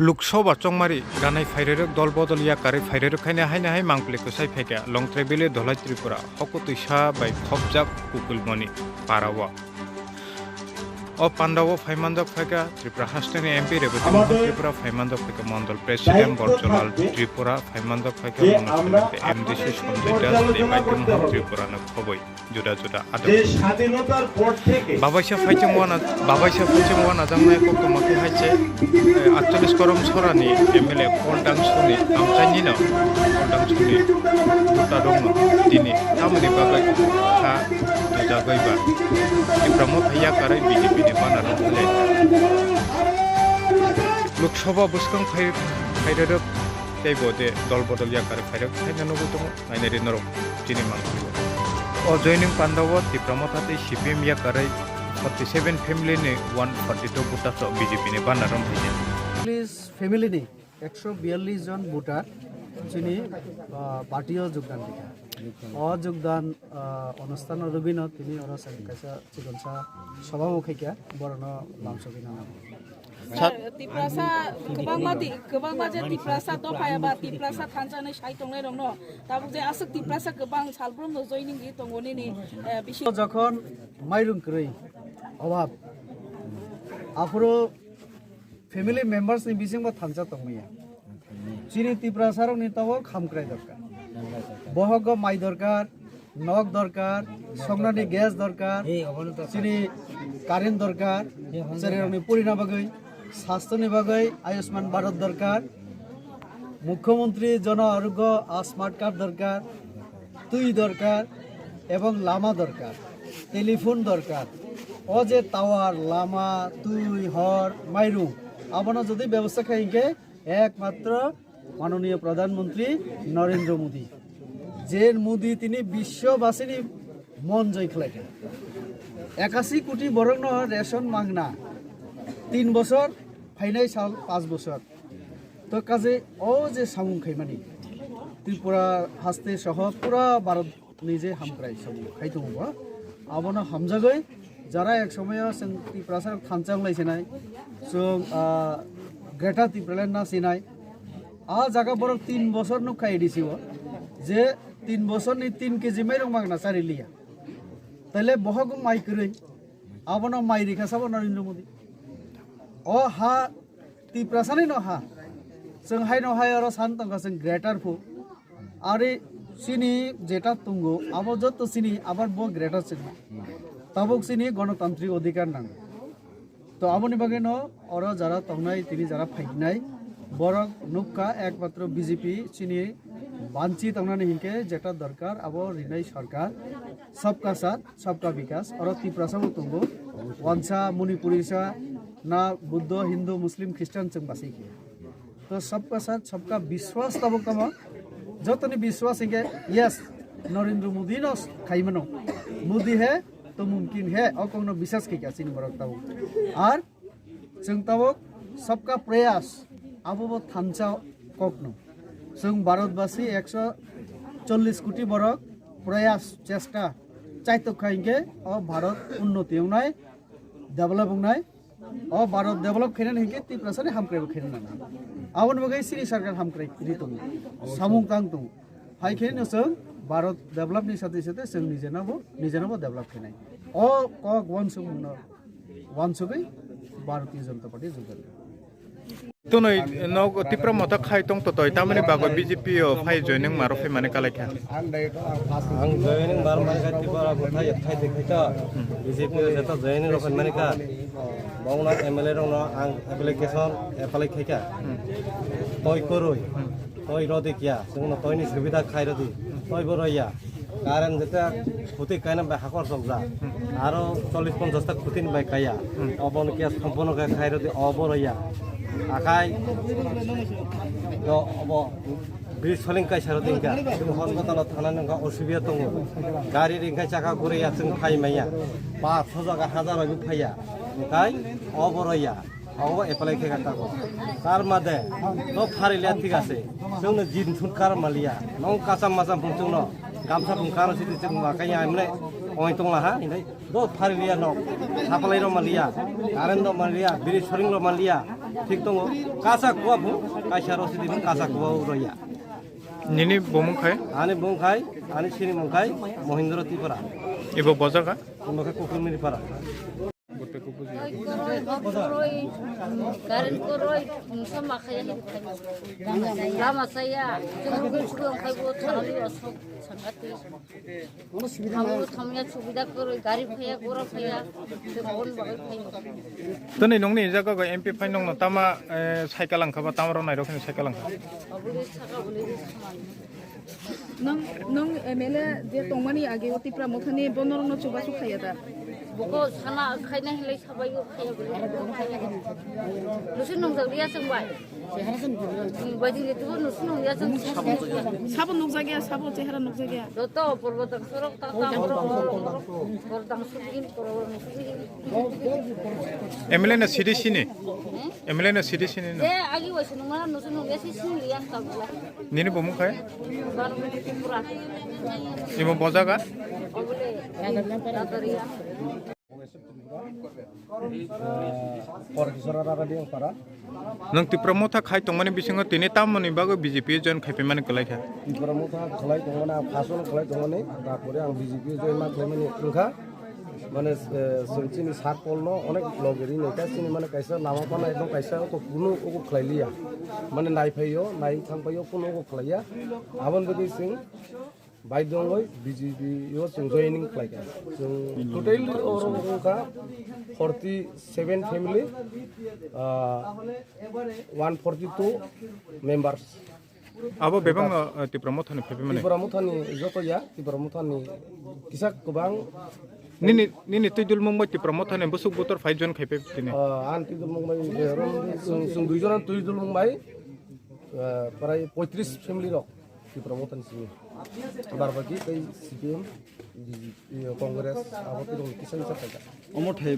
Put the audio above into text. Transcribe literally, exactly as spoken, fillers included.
Lok Sabha chongmari ganai phairerok dol bodol yakarwi phairerok khaina haino hai mangpili kwsai phaikha Longtraibili Dholai Tripura hokotwisa bai khopjak Kukulmoni parao. O pandao phaimanjak phaikha Tripura hasteni M P Rebati Mohan Tripura, phaimanjak phaikha Mondol President Borjolal Tripura, phaimanjak phaikha Monochari M D C Sanjay Das tei Baikung Mohan Tripura no khoboi juda juda aduk. Babaisa phaichung wana, babaisa phaichung wana jangnai koktwma khe hai se, eh, atchallis korom sorani M L A Paul Dangsuni amchaini no, Paul Dangsuni buta dongno tini tamoni bagwi kha dujagwi ba Tipra Motha yakarwi B J P ni banner rok philai. Lok Sabha bwskang phai, phairerok tei bo de dol bodol yakarwi phairok khaina nugwi tongo. Nainari norok chini mangpili. O joining pandao Tipra Motha tei C P M yakarwi forty seven family ni one forty two buta so B J P ni banner rok phaiya. Please family ni ekso biyallis jon voter chini, ah, party o jogdan dikha. O jogdan, ah, onusthan o rwgwino tini oro chwng kaisa chikonsa sobha bo khaikha, borokno lamsogwi nana. Sir, Tiprasa kwbangma di, kwbangma je Tiprasa dopha eba Tiprasa thansa hinwi sai tongnai rokno tabuk je aswk Tiprasa kwbang salbrumno joining di tongo nini, eh, bisi. Jokhon mairung kwrwi obab, aphuru family members ni bisingbo thansa tongmaya. Chini Tiprasa rokni tabuk hamkrai dorkar. Bohogo mai dorkar, nok dorkar, songnani gas dorkar, chini current dorkar, chwrairokni purina bagwi, sastoni bagwi Ayushman Bharat dorkar, Mukhyamantri Jana Arogya Smart Card dorkar, twi dorkar, ebong lama dorkar, telephone dorkar. O je tower, lama, twi, hor, mairung, abono jodi bebosta khai hinkhe ekmatro Manoniya Pradhan Mantri Narendra Modi. Je Modi tini biswobasini mon joi khlaikha. Ekasi koti borokno ration mangna. Tin bosor, phainai sal panch bosor. To kaje o je samung khaimani Tripura haste soho pura Bharat ni je hamkrai samung khai tongo bo. Abono hamjagwi jara ek somoyo chwng Tiprasa thansa wng lai sinai, chwng, ah, Greater Tipraland na sinai. A jaga borok tin bosor nukha A D C o, je tin bosor ni tin K G mairung magna chari liya. Taile bohok mai kwrwi, abono mai rikha sabo Narendra Modi. O ha Tiprasani no ha. Chwng haino hai oro san tongkha chwng greater phu. Ari chini jeta tongo, abo joto chini abar bo greater chwng. Tabuk chini gonotantrik odhikar nango. To aboni bagwi no oro jara tongnai, tini jara phaiknai, borok nukha ekmatro B J P chini banchi tongnani hinkhe jeta dorkar abo rinai sarkar. Sabka saath, sabka bikas, oro Tiprasa bo tongo. Wansa, Manipuri sa, na Buddha, Hindu, Muslim, Christian chwng basi khe. To sabka saath, sabka biswas tabuk tamo. Jotoni biswas hinkhe, yes, Narendra Modi no khaimano. Modi hai, to mumkin hai, o kokno biswas khe kya chini borok tabuk. Ar Chwng tabuk sabka prayas, abo bo thansa kokno. Chwng Bharatbasi ekso chollish koti borok prayas, chesta chaitok kha hinkhe o Bharat unnoti wngnai, develop wngnai. O Bharat develop khainani hinkhe Tiprasani hamkrai bo khaina nang. Aboni bagwi chini sarkar hamkrai ri tongo, samung tang tongo. Hai khe no chwng Bharat develop ni sathe sathe chwng nijeno bo, nijeno bo develop khainai. O kok wansukmung no wansugwi Bharatiya Janata Party jogdan. Tunoi no Tipra Motha khai tong totoi, tamoni bagwi B J P o phai joining maro phai mani kalai kha. Ang joining bar mani kha Tipra Motha yat khai de khai to. B J P o jeta joining rok phai mani kha. Bongna M L A rok no ang application apply khai kha. Toi koroi. Toi rodi kiya, chwngno toini subida khai rodi, toi bo roya. Current jeta khuti kaina bai hakor sokja. Aro chollish ponchash ta khuti ni bai kaya. Obono kiya sompono kaya khai rodi, obo roya. Akai do obo bridge soling kaisa rodi ka. Hospital o thana nang ka osubida tongo. Gari ring kai chaka gure ya chwng phai maya. Ba sojaga hajar bai phaya. Kai obo roya. Obo apply khe ka tago. Tar made, no pharilia thik ase. Chwngno jin thun kar malia. Nong kacham macham phung chwngno. Gamsa phung karo sidi chwng ma kaya amne. Oi tong laha, hinai. Do pharilia no. Sapalai ro malia. Current do malia. Biri soring ro malia. Thik tongo, kasa kuwa phu, kaisa rosidi phu kasa kuwa roya. Nini bumung khai? Ani bumung khai, ani sini mung khai, Mohindra Tripura. Ibo bojaga? Ibo khe Kukulmiri para. Oi koroi, hok koroi, current koroi, mungsa makhaya hin khai. Lama saya, chukru chukru khai bo thangli asok sangati. Tamo thamya subida koroi, gari phaya, gora phaya, te bon bagai phaya. Tini nongni jaga go M P phai nongno tama, eh, cycle ang kha ba, tama rok nai rok cycle ang kha. Abuli saka, abuli saman. Nang, nang M L A je tongmani age o Tipra Mothani bono rokno chubachu khaya da. Boko sana khaina hinlai sabai o khaya bole. Nusu nung jagriya sung bai. Bajini tu nusu nung ya sung. Sabo nukjagya, sabo chehara nukjagya. Doto porbo tak sorok ta ta porbo. Porbo tak sukin porbo nusu. M L A na C D C ni? M L A na C D C ni no? Je agi waisa nungma nusu nung ya si sing liyan ta bula. Nini bumung khai? Imo bojaga? Nang Tipra Motha khai tongmani bisingo tini tamoni bagwi B J P join khai phaimani kwlai kha? Tipra Motha khlai tongmani, ang first one khlai tongmani, tarpore ang B J P join ma khlaimani wngkha. Mane, eh, chwng chini sir Paul no onek logi ri nai kha, chini mane kaisa lama phano ekdom kaisa oko kunu oko khlai liya. Mane nai phai yo, nai thang phai yo, kunu oko khlai ya. Aboni bagwi chwng bai dongoi B J P yo chwng joining khlai kha. Chwng totally oro wngkha forty seven family, ah, one forty two members. Abo bebak no, eh, Tipra Mothani phaiphai mani? Tipra Mothani joto ya, Tipra Mothani kisa kwbang. Nini, nini twi dulmung bai Tipra Mothani busuk butor phai join khai phai tini? Ah, ang twi dulmung bai, eh, rom, chwng, chwng dui jona twi dulmung bai, eh, prai poitris family rok Tipra Mothani simi. Bar baki tei C P M, B J P, eh, Congress, abo twi rok kisa kisa phai kha. Omo thai